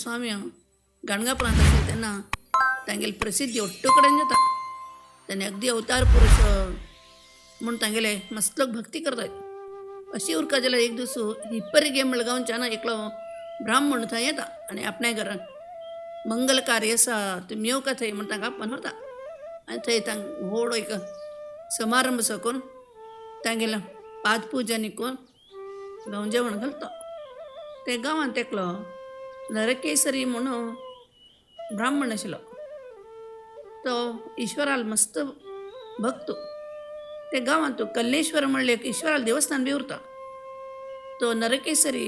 स्वामी गाणगापुरांत आशिल्ले तेन्ना तांगेली प्रसिद्धी ओट्टू कडेन जाता. तेन्ना अगदी अवतार पुरुष म्हूण तांगेले मस्त लोक भक्ती करतात. अशी उरका जाल्यार एक दीस हिप्परगे म्हणल्या गांवच्यान एकलो ब्राह्मण थंय येता आनी आपल्या घरान मंगल कार्य आसा, तुमी येवका थंय म्हण तांकां आपोवन व्हरता. आनी थंय तांकां व्हड एक समारंभ सो करून तांगेलो पादपुजा करून गांव जेवण घालता. ते गांवांत एकलो नरकेसरी म्हणून ब्राह्मण आशिल्लो. तो ईश्वराल मस्त भक्त. ते गांवांत कल्लेश्वर म्हणलें एक ईश्वराल देवस्थान बी उरता. तो नरकेसरी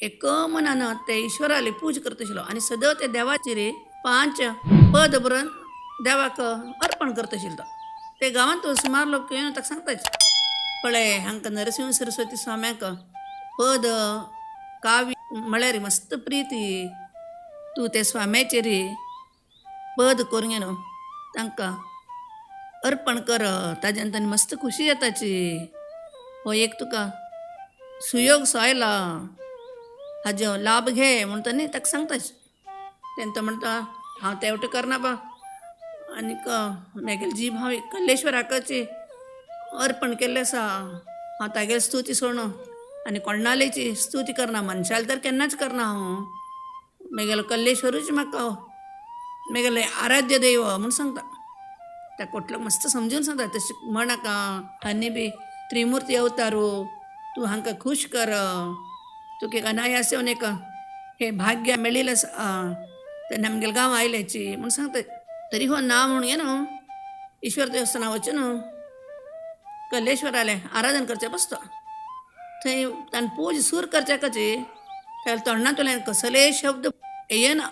एक मनान ते ईश्वराली पूजा करता आशिल्लो आनी सदां ते देवाचेर 5 पद बरोवन देवाक अर्पण करता आशिल्लो. ते गांवांत सुमार लोक येवन ताका सांगताच, पळय हांकां नरसिंह सरस्वती स्वाम्याक पद काव्य म्हळ्यार मस्त प्रिती, तूं ते स्वाम्याचेर पद करून न्हू तांकां अर्पण कर, ताज्यान तांणी मस्त खुशी जाताची, हो एक तुका सुयोग सो आयला, हाजो लाभ घे म्हूण तांणी ताका सांगताच. तेन्ना तो म्हणटा हांव तेवटे करना बा, आनीक मागीर जी हांव कल्लेश्वराकाची अर्पण केल्लें आसा हांव तागेली स्तुती सोडून आनी कोणालेची स्तुती करना, मनशाले तर केन्नाच करना हांव, मागेलो कल्लेश्वरूच म्हाका मागेलें आराध्य दैव म्हूण सांगता. त्या कोटलो मस्त समजून सांगता, तशें म्हणनाका आनी बी त्रिमुर्ती अवतारू तूं हांकां खूश कर, तुका एक अनायास येवन एक हें भाग्य मेळिल्लें आसा तेन्ना आमगेल्या गांव आयल्याची म्हूण सांगता. तरी हो ना म्हणून ये न्हू ईश्वर देवस्थाना वचून कल्लेश्वरालें आराधन करचें बसता. थंय ताणें पूज सूर करच्याकची ताच्या तोंडांतल्यान कसलेय शब्द येना,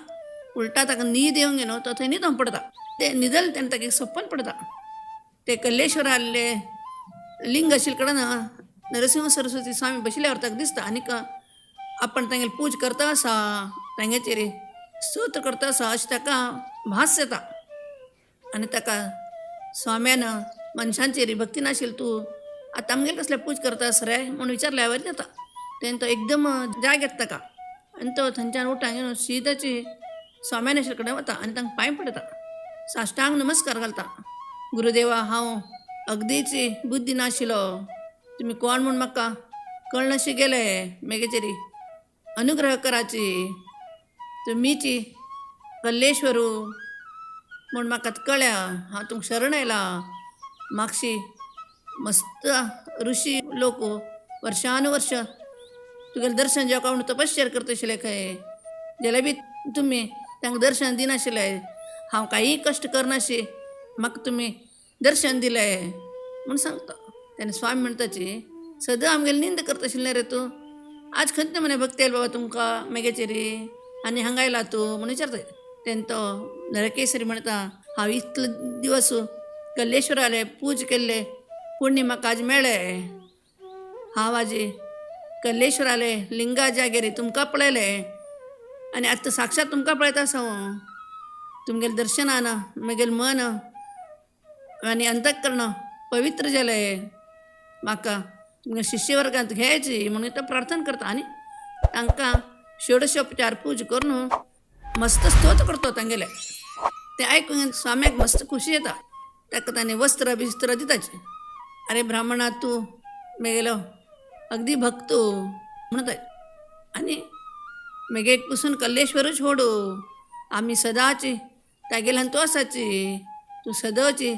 उलटा ताका न्हीद येवंक न्हू तो थंय न्हिदोंक पडटा. ते न्हिदल तेन्ना ताका एक सपन पडटा. ते कल्लेश्वराले लिंग आशिल्ले कडेन नरसिंह सरस्वती स्वामी बशिल्ल्यावर ताका दिसता आनीक आपण तांगेली पूज करता आसा, तांगेचेर स्तोत्र करता आसा अशें ताका भास येता. आनी ताका स्वाम्यान मनशांचेर भक्ती नाशिल्ली तूं आतां आमगेर कसले पूज करता आस रे म्हूण विचारल्यावर जाता. तेन्ना तो एकदम जाग येता ताका आनी तो थंयच्यान उठा घेवन शिदाची स्वाम्यान आशिल्ले कडेन वता आनी तांकां पांय पडटा, साश्टांग नमस्कार घालता. गुरुदेवा हांव अगदीची बुद्धी नाशिल्लो, तुमी कोण म्हूण म्हाका कळनाशी गेले, मेगेचेरी अनुग्रह कराची, तुमीची कल्लेश्वरू म्हूण म्हाका कळ्ळ्या, हांव तुमकां शरण आयला. मागशी मस्त ऋषी लोक वर्षानुवर्ष तुगेलें दर्शन जेवका म्हूण तपश्चर्या करता आशिल्ले खंय, जाल्यार बी तुमी तांकां दर्शन दिनाशिल्ले, हांव कांय कश्ट करनाशी म्हाका तुमी दर्शन दिलें म्हूण सांगता. तेन्ना स्वामी म्हणटाची सदां आमगेली निंद करता आशिल्लें रे तूं, आज खंयच म्हणे भक्ती आयली बाबा तुमकां मेगेचेरी आनी हांगा आयला तूं म्हूण विचारता. तेन्ना तो नरकेसरी म्हणटा हांव इतलो दिवस कल्लेश्वराले पूज केल्ले पुण्य म्हाका आज मेळ्ळें, हांव आजी कल्लेश्वराले लिंगा जागेर तुमकां पळयलें आनी आतां साक्षात तुमकां पळयता आसा हांव, तुमगेलें दर्शनान म्हगेलें मन आनी अंतःकरण पवित्र जालें, म्हाका तुमगे शिश्यवर्गांत घेयाची म्हणून तो प्रार्थना करता आनी तांकां षोडशोपचार पूज करून मस्त स्तोत्र करता तांगेले. ते आयकून स्वाम्याक मस्त खुशी येता. ताका ताणें वस्त्र बिस्त्र दिताचे. अरे ब्राह्मणा तूं मेगेलो अगदी भक्त म्हणत आनी मेगे पसून कल्लेश्वरूच होडू, आमी सदांची तागेल्यान तूं आसाची, तूं सदांची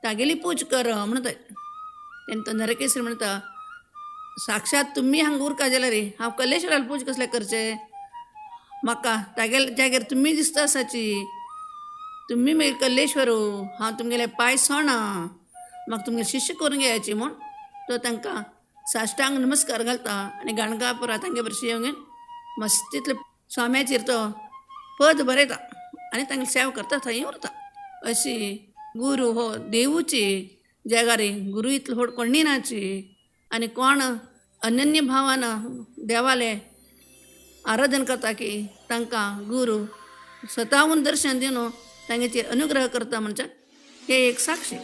तागेली पूज कर म्हणत. तेन्ना तो नरकेसरी म्हणटा साक्षात तुमी हांगा उरका जाल्यार हांव कल्लेश्वराला पूज कसले करचे, म्हाका तागेले जाग्यार तुमी दिसता आसाची, तुमी मागीर कल्लेश्वरू, हांव तुमगेले पांय सोणा, म्हाका तुमगेले शिश्य करून घेयाची म्हूण तो तांकां साश्टांग नमस्कार घालता आनी गाणगापुरा तांगे बरशी येवन मस्त तितले स्वाम्याचेर तो पद बरयता आनी तांगेली सेवा करता, थंय उरता. अशी गुरू हो देवूची जगारी गुरू इतलो व्हड कोणी नाची आनी कोण अनन्य भावान देवाले आराधन करता की तांकां गुरू स्वताहून दर्शन दिवन तांगेचेर अनुग्रह करता म्हणजे हे एक साक्षी.